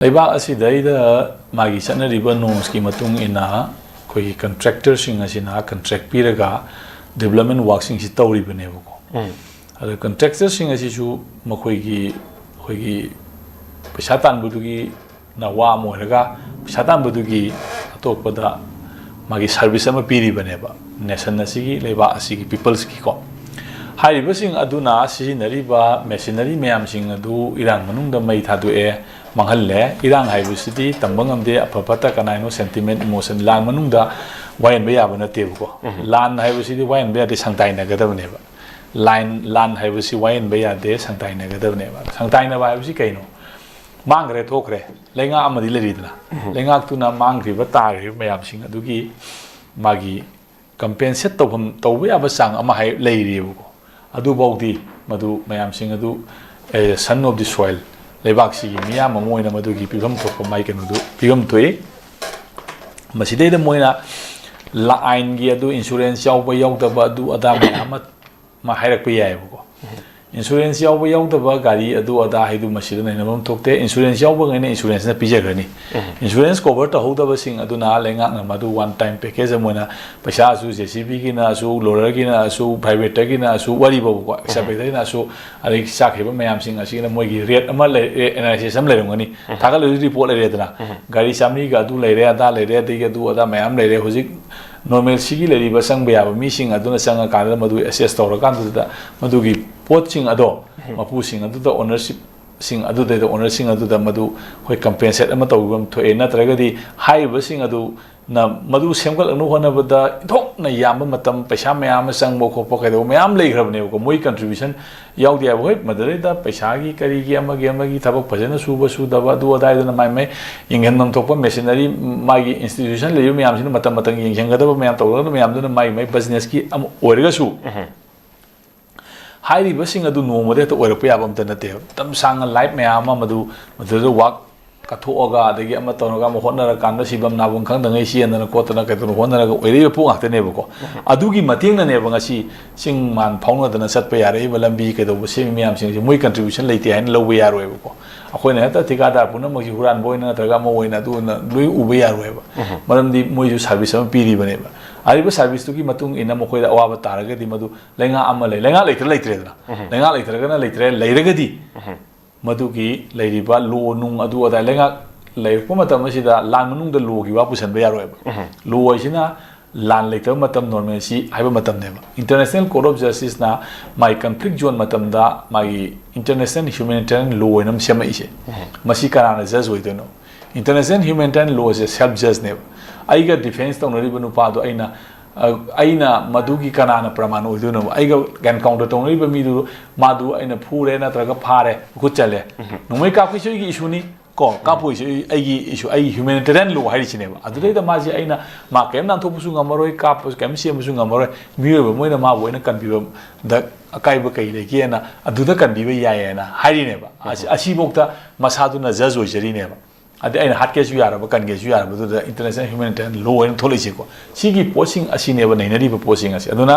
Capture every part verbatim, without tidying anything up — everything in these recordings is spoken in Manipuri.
ꯂꯩꯕꯥꯛ ꯑꯁꯤꯗꯩꯗ ꯃꯥꯒꯤ ꯆꯠꯅꯔꯤꯕ ꯅꯣꯔꯝꯁꯀꯤ ꯃꯇꯨꯡ ꯏꯟꯅ ꯑꯩꯈꯣꯏꯒꯤ ꯀꯟꯇ꯭ꯔꯦꯛꯇꯔꯁꯤꯡ ꯑꯁꯤꯅ ꯀꯟꯇ꯭ꯔꯦꯛ ꯄꯤꯔꯒ ꯗꯤꯕꯂꯞꯃꯦꯟ ꯋꯥꯔꯛꯁꯤꯡꯁꯤ ꯇꯧꯔꯤꯕꯅꯦꯕꯀꯣ꯫ ꯑꯗ ꯀꯟꯇ꯭ꯔꯦꯛꯇꯔꯁꯤꯡ ꯑꯁꯤꯁꯨ ꯃꯈꯣꯏꯒꯤ ꯑꯩꯈꯣꯏꯒꯤ ꯄꯩꯁꯥ ꯇꯥꯟꯕꯗꯨꯒꯤ ꯅ ꯋꯥ ꯑꯃ ꯑꯣꯏꯔꯒ ꯄꯩꯁꯥ ꯇꯥꯟꯕꯗꯨꯒꯤ ꯑꯇꯣꯞꯄꯗ ꯃꯥꯒꯤ ꯁꯥꯔꯚꯤꯁ ꯑꯃ ꯄꯤꯔꯤꯕꯅꯦꯕ ꯅꯦꯁꯟ ꯑꯁꯤꯒꯤ, ꯂꯩꯕꯥꯛ ꯑꯁꯤꯒꯤ ꯄꯤꯄꯜꯁꯀꯤꯀꯣ꯫ ꯍꯥꯏꯔꯤꯕꯁꯤꯡ ꯑꯗꯨꯅ ꯁꯤꯖꯤꯟꯅꯔꯤꯕ ꯃꯦꯁꯤꯅꯔꯤ ꯃꯌꯥꯝꯁꯤꯡ ꯑꯗꯨ ꯏꯔꯥꯡ ꯃꯅꯨꯡꯗ ꯃꯩ ꯊꯥꯗꯣꯛꯑꯦ, ꯃꯥꯡꯍꯜꯂꯦ꯫ ꯏꯔꯥꯡ ꯍꯥꯏꯕꯁꯤꯗꯤ ꯇꯝꯕ ꯉꯝꯗꯦ, ꯑꯐ ꯐꯠꯇ ꯀꯅꯥꯅꯣ ꯁꯦꯟꯇꯤꯃꯦꯟ, ꯏꯃꯣꯁꯟ, ꯂꯥꯟ ꯃꯅꯨꯡꯗ ꯋꯥꯍꯟꯕ ꯌꯥꯕ ꯅꯠꯇꯦꯕꯀꯣ꯫ ꯂꯥꯟ ꯍꯥꯏꯕꯁꯤꯗꯤ ꯋꯥꯍꯟꯕ ꯌꯥꯗꯦ, ꯁꯪꯇꯥꯏꯅꯒꯗꯕꯅꯦꯕ꯫ ꯂꯥꯏꯟ ꯂꯥꯟ ꯍꯥꯏꯕꯁꯤ ꯋꯥꯍꯟꯕ ꯌꯥꯗꯦ, ꯁꯪꯇꯥꯏꯅꯒꯗꯕꯅꯦꯕ꯫ ꯁꯪꯇꯥꯏꯅꯕ ꯍꯥꯏꯕꯁꯤ ꯀꯩꯅꯣ? ꯃꯥꯡꯈ꯭ꯔꯦ, ꯊꯣꯛꯈ꯭ꯔꯦ, ꯂꯩꯉꯥꯛ ꯑꯃꯗꯤ ꯂꯩꯔꯤꯗꯅ, ꯂꯩꯉꯥꯛꯇꯨꯅ ꯃꯥꯡꯈ꯭ꯔꯤꯕ, ꯇꯥꯈ꯭ꯔꯤꯕ ꯃꯌꯥꯝꯁꯤꯡ ꯑꯗꯨꯒꯤ ꯃꯥꯒꯤ ꯀꯝꯄꯦꯟꯁꯦꯠ ꯇꯧꯐꯝ, ꯇꯧꯕ ꯌꯥꯕ ꯆꯥꯡ ꯑꯃ ꯍꯥꯏ ꯂꯩꯔꯤꯑꯕꯀꯣ꯫ ꯑꯗꯨꯐꯥꯎꯗꯤ ꯃꯗꯨ ꯃꯌꯥꯝꯁꯤꯡ ꯑꯗꯨ, ꯑꯦ, ꯁꯟ ꯑꯣꯐ ꯗꯤ ꯁꯣꯏꯜ, ꯂꯩꯕꯥꯛꯁꯤꯒꯤ ꯃꯤꯌꯥꯝ ꯑꯃ ꯑꯣꯏꯅ ꯃꯗꯨꯒꯤ ꯄꯤꯐꯝ ꯊꯣꯛꯄ ꯃꯥꯏ ꯀꯩꯅꯣꯗꯨ ꯄꯤꯐꯝ ꯊꯣꯛꯏ꯫ ꯃꯁꯤꯗꯩꯗ ꯃꯣꯏꯅ ꯂꯥꯏꯟꯒꯤ ꯑꯗꯨ ꯏꯟꯁꯨꯔꯦꯟꯁ ꯌꯥꯎꯕ ꯌꯥꯎꯗꯕ ꯑꯗꯨ ꯑꯗꯥ ꯃꯌꯥꯝ ꯑꯃ ꯑꯃ ꯍꯥꯏꯔꯛꯄ ꯌꯥꯏꯑꯕꯀꯣ꯫ ꯏꯟꯁꯨꯔꯦꯟꯁ ꯌꯥꯎꯕ ꯌꯥꯎꯗꯕ ꯒꯥꯔꯤ ꯑꯗꯨ ꯑꯗꯥ ꯍꯥꯏꯗꯨ ꯃꯁꯤꯗ ꯅꯩꯅꯐꯝ ꯊꯣꯛꯇꯦ꯫ ꯏꯟꯁꯨꯔꯦꯟꯁ ꯌꯥꯎꯕꯉꯩꯅ ꯏꯟꯁꯨꯔꯦꯟꯁꯅ ꯄꯤꯖꯈ꯭ꯔꯅꯤ꯫ ꯏꯟꯁꯨꯔꯦꯟꯁ ꯀꯣꯚꯔ ꯇꯧꯍꯧꯗꯕꯁꯤꯡ ꯑꯗꯨꯅ ꯂꯩꯉꯥꯛꯅ ꯃꯗꯨ ꯋꯥꯟ ꯇꯥꯏꯝ ꯄꯦꯀꯦꯖ ꯑꯃ ꯑꯣꯏꯅ ꯄꯩꯁꯥꯁꯨ ꯖꯦ ꯁꯤ ꯕꯤꯒꯤꯅꯁꯨ, ꯂꯣꯔꯔꯒꯤꯅꯁꯨ, ꯄ꯭ꯔꯥꯏꯚꯦꯠꯇꯒꯤꯅꯁꯨ, ꯋꯥꯔꯤꯕꯀꯣ, ꯑꯦꯛꯁꯀꯥꯚꯦꯇꯔꯒꯤꯅꯁꯨ, ꯑꯗꯒꯤ ꯆꯥꯈꯤꯕ ꯃꯌꯥꯝꯁꯤꯡ ꯑꯁꯤꯒꯤꯅ ꯃꯣꯏꯒꯤ ꯔꯦꯠ ꯑꯃ ꯂꯩ, ꯑꯦꯅꯥꯂꯥꯏꯁꯤꯁ ꯑꯃ ꯂꯩꯔꯝꯒꯅꯤ꯫ ꯊꯥꯒꯠꯂꯤꯕ ꯔꯤꯄꯣꯔꯠ ꯂꯩꯔꯦꯗꯅ, ꯒꯥꯔꯤ ꯆꯥꯝꯃꯔꯤꯒ ꯑꯗꯨ ꯂꯩꯔꯦ, ꯑꯗꯥ ꯂꯩꯔꯦ, ꯑꯗꯒꯤ ꯑꯗꯨ ꯑꯗꯥ ꯃꯌꯥꯝ ꯂꯩꯔꯦ꯫ ꯍꯧꯖꯤꯛ ꯅꯣꯔꯃꯦꯜꯁꯤꯒꯤ ꯂꯩꯔꯤꯕ ꯆꯪꯕ ꯌꯥꯕ ꯃꯤꯁꯤꯡ ꯑꯗꯨꯅ ꯆꯪꯉꯀꯥꯟꯗ ꯃꯗꯨ ꯑꯦꯁꯦꯁ ꯇꯧꯔꯀꯥꯟꯗꯨꯗ ꯃꯗꯨꯒꯤ ꯄꯣꯠꯁꯤꯡ ꯑꯗꯣ ꯃꯄꯨꯁꯤꯡ ꯑꯗꯨꯗ, ꯑꯣꯅꯔꯁꯤꯞꯁꯤꯡ ꯑꯗꯨꯗꯩꯗ, ꯑꯣꯅꯔꯁꯤꯡ ꯑꯗꯨꯗ ꯃꯗꯨ ꯑꯩꯈꯣꯏ ꯀꯝꯄꯦꯟꯁꯦꯠ ꯑꯃ ꯇꯧꯕꯤꯕ ꯑꯃ ꯊꯣꯛꯑꯦ꯫ ꯅꯠꯇ꯭ꯔꯒꯗꯤ ꯍꯥꯏꯔꯤꯕꯁꯤꯡ ꯑꯗꯨꯅ ꯃꯗꯨ ꯁꯦꯝꯒꯠꯂꯛꯅꯕ ꯍꯣꯠꯅꯕꯗ ꯏꯟꯊꯣꯛꯅ ꯌꯥꯝꯕ ꯃꯇꯝ, ꯄꯩꯁꯥ ꯃꯌꯥꯝ ꯑꯃ ꯆꯪꯕ ꯈꯣꯠꯄ ꯀꯩꯗꯧꯕ ꯃꯌꯥꯝ ꯂꯩꯈ꯭ꯔꯕꯅꯦꯕꯀꯣ꯫ ꯃꯣꯏ ꯀꯟꯇ꯭ꯔꯤꯕ꯭ꯌꯨꯁꯟ ꯌꯥꯎꯗꯦ ꯍꯥꯏꯕ, ꯍꯣꯏ, ꯃꯗꯨꯗꯩꯗ ꯄꯩꯁꯥꯒꯤ ꯀꯔꯤꯒꯤ ꯑꯃꯒꯤ ꯑꯃꯒꯤ ꯊꯕꯛ ꯐꯖꯅ ꯁꯨꯕ ꯁꯨꯗꯕ ꯑꯗꯨ ꯑꯗꯥꯏꯗꯨꯅ ꯃꯥꯏ ꯃꯥꯏ ꯌꯦꯡꯁꯤꯟꯐꯝ ꯊꯣꯛꯄ ꯃꯦꯁꯤꯅꯔꯤ, ꯃꯥꯒꯤ ꯏꯟꯁꯇꯤꯇ꯭ꯌꯨꯁꯟ ꯂꯩꯔꯤꯕ ꯃꯌꯥꯝꯁꯤꯅ ꯃꯇꯝ ꯃꯇꯝꯒꯤ ꯌꯦꯡꯁꯤꯟꯒꯗꯕ ꯃꯌꯥꯝ ꯇꯧꯒꯗꯕ ꯃꯌꯥꯝꯗꯨꯅ ꯃꯥꯏ ꯃꯥꯏ ꯕꯤꯖꯤꯅꯦꯁꯀꯤ ꯑꯃ ꯑꯣꯏꯔꯒꯁꯨ, ꯍꯥꯏꯔꯤꯕꯁꯤꯡ ꯑꯗꯨ ꯅꯣꯡꯃꯗ ꯍꯦꯛꯇ ꯑꯣꯏꯔꯛꯄ ꯌꯥꯕ ꯑꯝꯇ ꯅꯠꯇꯦꯕ꯫ ꯃꯇꯝ ꯁꯥꯡꯅ ꯂꯥꯏꯐ ꯃꯌꯥꯝ ꯑꯃ ꯃꯗꯨ, ꯃꯗꯨꯗ ꯋꯥꯛ ꯀꯠꯊꯣꯛꯑꯒ, ꯑꯗꯒꯤ ꯑꯃ ꯇꯧꯔꯒ, ꯑꯃ ꯍꯣꯠꯅꯔꯀꯥꯟꯗ ꯁꯤꯐꯝ ꯅꯥꯐꯝ ꯈꯪꯗꯉꯩ ꯆꯦꯟꯗꯅ ꯈꯣꯠꯇꯅ ꯀꯩꯗꯧꯅ ꯍꯣꯠꯅꯔꯒ ꯑꯣꯏꯔꯛꯏꯕ ꯄꯣꯠ ꯉꯥꯛꯇꯅꯦꯕꯀꯣ꯫ ꯑꯗꯨꯒꯤ ꯃꯇꯦꯡꯅꯅꯦꯕ ꯉꯁꯤ ꯆꯤꯡ ꯃꯥꯟ ꯐꯥꯎꯅꯗꯅ ꯆꯠꯄ ꯌꯥꯔꯛꯏꯕ, ꯂꯝꯕꯤ ꯀꯩꯗꯧꯕ ꯁꯦꯝꯃꯤ ꯃꯌꯥꯝꯁꯤꯡꯁꯦ ꯃꯣꯏ contribution ꯂꯩꯇꯦ ꯍꯥꯏꯅ ꯂꯧꯕ ꯌꯥꯔꯣꯏꯕꯀꯣ꯫ ꯑꯩꯈꯣꯏꯅ ꯍꯦꯛꯇ ꯊꯤꯀꯥꯗꯥꯔ ꯄꯨꯝꯅꯃꯛꯁꯤ ꯍꯨꯔꯥꯟꯕ ꯑꯣꯏꯅ ꯅꯠꯇ꯭ꯔꯒ ꯑꯃ ꯑꯣꯏꯅ ꯑꯗꯨ ꯑꯣꯏꯅ ꯂꯣꯏ ꯎꯕ ꯌꯥꯔꯣꯏꯕ꯫ ꯃꯔꯝꯗꯤ ꯃꯣꯏꯁꯨ service ꯑꯃ ꯄꯤꯔꯤꯕꯅꯦꯕ꯫ ꯍꯥꯏꯔꯤꯕ service ꯇꯨꯒꯤ ꯃꯇꯨꯡ ꯏꯟꯅ ꯃꯈꯣꯏꯗ ꯑꯋꯥꯕ ꯇꯥꯔꯒꯗꯤ, ꯃꯗꯨ ꯂꯩꯉꯥꯛ ꯑꯃ ꯂꯩ, ꯂꯩꯉꯥꯛ ꯂꯩꯇ꯭ꯔ ꯂꯩꯇ꯭ꯔꯦꯗꯅ, ꯂꯩꯉꯥꯛ ꯂꯩꯇ꯭ꯔꯒꯅ ꯂꯩꯇ꯭ꯔꯦ, ꯂꯩꯔꯒꯗꯤ ꯃꯗꯨꯒꯤ ꯂꯩꯔꯤꯕ ꯂꯣ ꯅꯨꯡ ꯑꯗꯨ ꯑꯗꯥ, ꯂꯩꯉꯥꯛ ꯂꯩꯔꯛꯄ ꯃꯇꯝ ꯑꯁꯤꯗ ꯂꯥꯟ ꯃꯅꯨꯡꯗ ꯂꯣꯒꯤ ꯋꯥ ꯄꯨꯁꯟꯕ ꯌꯥꯔꯣꯏꯕ꯫ ꯂꯣ ꯍꯥꯏꯁꯤꯅ ꯂꯥꯟ ꯂꯩꯇꯕ ꯃꯇꯝ normalcy ꯍꯥꯏꯕ ꯃꯇꯝꯅꯦꯕ꯫ International Court of Justiceꯅ ꯃꯥꯒꯤ conflict zone ꯃꯇꯝꯗ ꯃꯥꯒꯤ international humanitarian law ꯍꯥꯏꯅ ꯑꯃ ꯁꯦꯝꯃꯛꯏꯁꯦ꯫ ꯃꯁꯤ ꯀꯅꯥꯅ judge ꯑꯣꯏꯗꯣꯏꯅꯣ? International humanitarian lawꯁꯦ self judgeꯅꯦꯕ꯫ ꯑꯩꯒ defence ꯇꯧꯅꯔꯤꯕ ꯅꯨꯄꯥꯗꯣ ꯑꯩꯅ, ꯑ, ꯑꯩꯅ ꯃꯗꯨꯒꯤ ꯀꯅꯥꯅ ꯄ꯭ꯔꯃꯥꯟ ꯑꯣꯏꯗꯣꯏꯅꯣꯕ? ꯑꯩꯒ encounter ꯇꯧꯅꯔꯤꯕ ꯃꯤꯗꯨ, ꯃꯥꯗꯨ ꯑꯩꯅ ꯐꯨꯔꯦ ꯅꯠꯇ꯭ꯔꯒ ꯐꯥꯔꯦ, ꯈꯨꯠ ꯆꯜꯂꯦ, ꯅꯣꯡꯃꯩ ꯀꯥꯞꯈꯤꯁꯨ ꯑꯩꯒꯤ issueꯅꯤ ꯀꯣ, ꯀꯥꯞꯄꯣꯏꯁꯨ ꯑꯩ-, ꯑꯩꯒꯤ issue, ꯑꯩꯒꯤ humanitarian law ꯍꯥꯏꯔꯤꯁꯤꯅꯦꯕ꯫ ꯑꯗꯨꯗꯩꯗ ꯃꯥꯁꯦ ꯑꯩꯅ, ꯃꯥ ꯀꯔꯤꯝ ꯅꯥꯟꯊꯣꯛꯄꯁꯨ ꯉꯝꯃꯔꯣꯏ, ꯀꯥꯞꯄꯁꯨ ꯀꯔꯤꯝ ꯁꯦꯝꯕꯁꯨ ꯉꯝꯃꯔꯣꯏ, ꯃꯤꯑꯣꯏꯕ ꯑꯃ ꯑꯣꯏꯅ ꯃꯥꯕꯨ ꯑꯩꯅ ꯀꯟꯕꯤꯕꯗ ꯑꯀꯥꯏꯕ ꯀꯩ ꯂꯩꯒꯦꯅ ꯑꯗꯨꯗ ꯀꯟꯕꯤꯕ ꯌꯥꯏꯌꯦꯅ ꯍꯥꯏꯔꯤꯅꯦꯕ꯫ ꯑꯁꯤ, ꯑꯁꯤꯐꯥꯎꯗ ꯃꯁꯥꯗꯨꯅ judge ꯑꯣꯏꯖꯔꯤꯅꯦꯕ꯫ ꯑꯗꯩ ꯑꯩꯅ ꯍꯥꯠꯀꯦꯁꯨ ꯌꯥꯔꯕ, ꯀꯟꯒꯦꯁꯨ ꯌꯥꯔꯕꯗꯨꯗ international humanitarian law ꯍꯥꯏꯅ ꯊꯣꯛꯂꯛꯏꯁꯦꯀꯣ꯫ ꯁꯤꯒꯤ ꯄꯣꯠꯁꯤꯡ ꯑꯁꯤꯅꯦꯕ ꯅꯩꯅꯔꯤꯕ ꯄꯣꯠꯁꯤꯡ ꯑꯁꯤ꯫ ꯑꯗꯨꯅ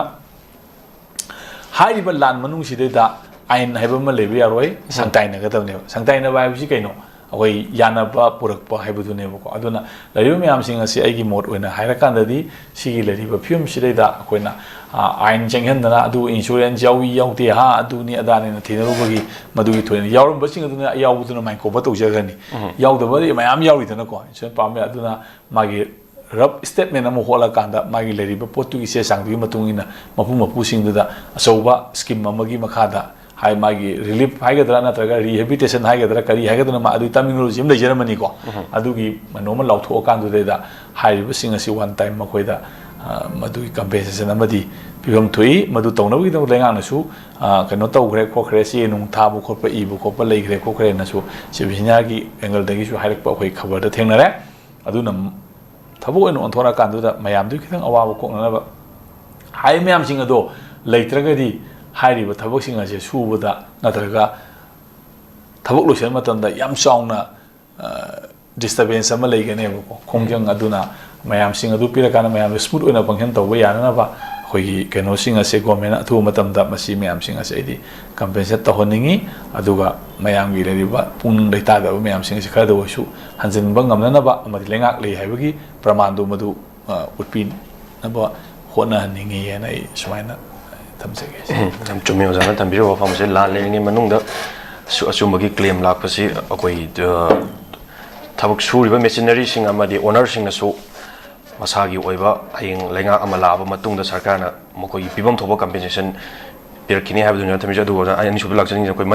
ꯍꯥꯏꯔꯤꯕ ꯂꯥꯟ ꯃꯅꯨꯡꯁꯤꯗꯩꯗ ꯑꯥꯏꯟ ꯍꯥꯏꯕ ꯑꯃ ꯂꯩꯕ ꯌꯥꯔꯣꯏ, ꯁꯪꯇꯥꯏꯅꯒꯗꯕꯅꯦꯕ꯫ ꯁꯪꯇꯥꯏꯅꯕ ꯍꯥꯏꯕꯁꯤ ꯀꯩꯅꯣ? ꯑꯩꯈꯣꯏ ꯌꯥꯅꯕ ꯄꯨꯔꯛꯄ ꯍꯥꯏꯕꯗꯨꯅꯦꯕꯀꯣ꯫ ꯑꯗꯨꯅ ꯂꯩꯔꯤꯕ ꯃꯌꯥꯝꯁꯤꯡ ꯑꯁꯤ ꯑꯩꯒꯤ ꯃꯣꯠ ꯑꯣꯏꯅ ꯍꯥꯏꯔꯀꯥꯟꯗꯗꯤ ꯁꯤꯒꯤ ꯂꯩꯔꯤꯕ ꯐꯤꯕꯝꯁꯤꯗꯩꯗ ꯑꯩꯈꯣꯏꯅ, ꯑ, ꯑꯥꯏꯟ ꯆꯪꯍꯟꯗꯅ ꯑꯗꯨ insurance ꯌꯥꯎꯏ ꯌꯥꯎꯗꯦ, ꯍꯥ, ꯑꯗꯨꯅꯤ ꯑꯗꯥꯅꯤꯅ ꯊꯤꯅꯔꯨꯕꯒꯤ ꯃꯗꯨꯒꯤ ꯊꯣꯏꯅ ꯌꯥꯎꯔꯝꯕꯁꯤꯡ ꯑꯗꯨꯅ ꯌꯥꯎꯕꯗꯨꯅ ꯃꯥꯏ ꯀꯣꯕꯔ ꯇꯧꯖꯒꯅꯤ꯫ ꯌꯥꯎꯗꯕꯗꯤ ꯃꯌꯥꯝ ꯌꯥꯎꯔꯤꯗꯅꯀꯣ, insurance ꯄꯥꯝꯃꯦ꯫ ꯑꯗꯨꯅ ꯃꯥꯒꯤ rough statement ꯑꯃ ꯍꯣꯠꯂꯀꯥꯟꯗ ꯃꯥꯒꯤ ꯂꯩꯔꯤꯕ ꯄꯣꯠꯇꯨꯒꯤ ꯆꯦ ꯆꯥꯡꯗꯨꯒꯤ ꯃꯇꯨꯡ ꯏꯟꯅ ꯃꯄꯨ ꯃꯄꯨꯁꯤꯡꯗꯨꯗ ꯑꯆꯧꯕ scheme ꯑꯃꯒꯤ ꯃꯈꯥꯗ ꯍꯥꯏ, ꯃꯥꯒꯤ relief ꯍꯥꯏꯒꯗ꯭ꯔꯥ ꯅꯠꯇ꯭ꯔꯒ rehabilitation ꯍꯥꯏꯒꯗ꯭ꯔꯥ ꯀꯔꯤ ꯍꯥꯏꯒꯗ꯭ꯔꯥ, ꯃꯥ ꯑꯗꯨꯒꯤ terminology ꯑꯃ ꯂꯩꯖꯔꯝꯃꯅꯤꯀꯣ꯫ ꯑꯗꯨꯒꯤ ꯀꯩꯅꯣ ꯑꯃ ꯂꯥꯎꯊꯣꯛꯑꯀꯥꯟꯗꯨꯗꯩꯗ ꯍꯥꯏꯔꯤꯕꯁꯤꯡ ꯑꯁꯤ one time ꯃꯈꯣꯏꯗ, ꯑ, ꯃꯗꯨꯒꯤ compensation ꯑꯃꯗꯤ ꯄꯤꯐꯝ ꯊꯣꯛꯏ꯫ ꯃꯗꯨ ꯇꯧꯅꯕꯒꯤꯗꯃꯛ ꯂꯩꯉꯥꯛꯅꯁꯨ, ꯑ, ꯀꯩꯅꯣ ꯇꯧꯈ꯭ꯔꯦ ꯈꯣꯠꯈ꯭ꯔꯦ, ꯆꯦ ꯅꯨꯡ ꯊꯥꯕ ꯈꯣꯠꯄ, ꯏꯕ ꯈꯣꯠꯄ ꯂꯩꯈ꯭ꯔꯦ ꯈꯣꯠꯈ꯭ꯔꯦꯅꯁꯨ civil engineerꯒꯤ angle ꯗꯒꯤꯁꯨ ꯍꯥꯏꯔꯛꯄ ꯑꯩꯈꯣꯏ ꯈꯕꯔꯗ ꯊꯦꯡꯅꯔꯦ꯫ ꯑꯗꯨꯅ ꯊꯕꯛ ꯑꯣꯏꯅ ꯑꯣꯟꯊꯣꯔꯛꯑꯀꯥꯟꯗꯨꯗ ꯃꯌꯥꯝꯗꯨꯒꯤ ꯈꯤꯇꯪ ꯑꯋꯥꯕ ꯀꯣꯛꯅꯅꯕ ꯍꯥꯏꯔꯤꯕ ꯃꯌꯥꯝꯁꯤꯡ ꯑꯗꯣ ꯂꯩꯇ꯭ꯔꯒꯗꯤ ꯍꯥꯏꯔꯤꯕ ꯊꯕꯛꯁꯤꯡ ꯑꯁꯦ ꯁꯨꯕꯗ ꯅꯠꯇ꯭ꯔꯒ ꯊꯕꯛ ꯂꯣꯏꯁꯤꯟꯕ ꯃꯇꯝꯗ ꯌꯥꯝ ꯆꯥꯎꯅ, ꯑ, disturbance ꯑꯃ ꯂꯩꯒꯅꯦꯕꯀꯣ꯫ ꯈꯣꯡꯖꯪ ꯑꯗꯨꯅ ꯃꯌꯥꯝꯁꯤꯡ ꯑꯗꯨ ꯄꯤꯔꯀꯥꯟꯗ ꯃꯌꯥꯝꯗ smooth ꯑꯣꯏꯅ function ꯇꯧꯕ ꯌꯥꯅꯅꯕ ꯑꯩꯈꯣꯏꯒꯤ ꯀꯩꯅꯣꯁꯤꯡ ꯑꯁꯦ government ꯅ ꯑꯊꯨꯕ ꯃꯇꯝꯗ ꯃꯁꯤ ꯃꯌꯥꯝꯁꯤꯡ ꯑꯁꯦ ꯍꯥꯏꯗꯤ compensate ꯇꯧꯍꯟꯅꯤꯡꯉꯤ꯫ ꯑꯗꯨꯒ ꯃꯌꯥꯝꯒꯤ ꯂꯩꯔꯤꯕ ꯄꯨꯛꯅꯤꯡ ꯂꯩꯇꯥꯗꯕ ꯃꯌꯥꯝꯁꯤꯡ ꯑꯁꯤ ꯈꯔꯗ ꯑꯣꯏꯔꯁꯨ ꯍꯟꯖꯤꯟꯕ ꯉꯝꯅꯅꯕ ꯑꯃꯗꯤ ꯂꯩꯉꯥꯛ ꯂꯩ ꯍꯥꯏꯕꯒꯤ ꯄ꯭ꯔꯃꯥꯟꯗꯨ ꯃꯗꯨ, ꯑ, ꯎꯠꯄꯤꯅꯕ ꯍꯣꯠꯅꯍꯟꯅꯤꯡꯉꯤ ꯍꯥꯏꯅ ꯑꯩ ꯁꯨꯃꯥꯏꯅ ꯊꯝꯖꯒꯦ꯫ ꯎꯝ, ꯌꯥꯝ ꯆꯨꯝꯃꯤ ꯑꯣꯖꯥꯅ ꯊꯝꯕꯤꯔꯤꯕ ꯋꯥꯐꯝ ꯑꯁꯦ꯫ ꯂꯥꯟ ꯂꯩꯔꯤꯉꯩ ꯃꯅꯨꯡꯗ ꯁꯨ-, ꯑꯆꯨꯝꯕꯒꯤ claim ꯂꯥꯛꯄꯁꯤ ꯑꯩꯈꯣꯏ, ꯑ, ꯊꯕꯛ ꯁꯨꯔꯤꯕ machinery ꯁꯤꯡ ꯑꯃꯗꯤ owner ꯁꯤꯡꯅꯁꯨ ꯃꯁꯥꯒꯤ ꯑꯣꯏꯕ ꯍꯌꯦꯡ ꯂꯩꯉꯥꯛ ꯑꯃ ꯂꯥꯛꯑꯕ ꯃꯇꯨꯡꯗ ꯁꯔꯀꯥꯔꯅ ꯃꯈꯣꯏꯒꯤ ꯄꯤꯐꯝ ꯊꯣꯛꯄ compensation ꯄꯤꯔꯛꯈꯤꯅꯤ ꯍꯥꯏꯕꯗꯨꯅ ꯊꯝꯕꯤꯖꯩ꯫ ꯑꯗꯨꯒ ꯑꯣꯖꯥ, ꯑꯩ ꯑꯅꯤꯁꯨꯕ ꯂꯥꯛꯆꯅꯤꯡꯉꯤꯁꯦ ꯑꯩꯈꯣꯏ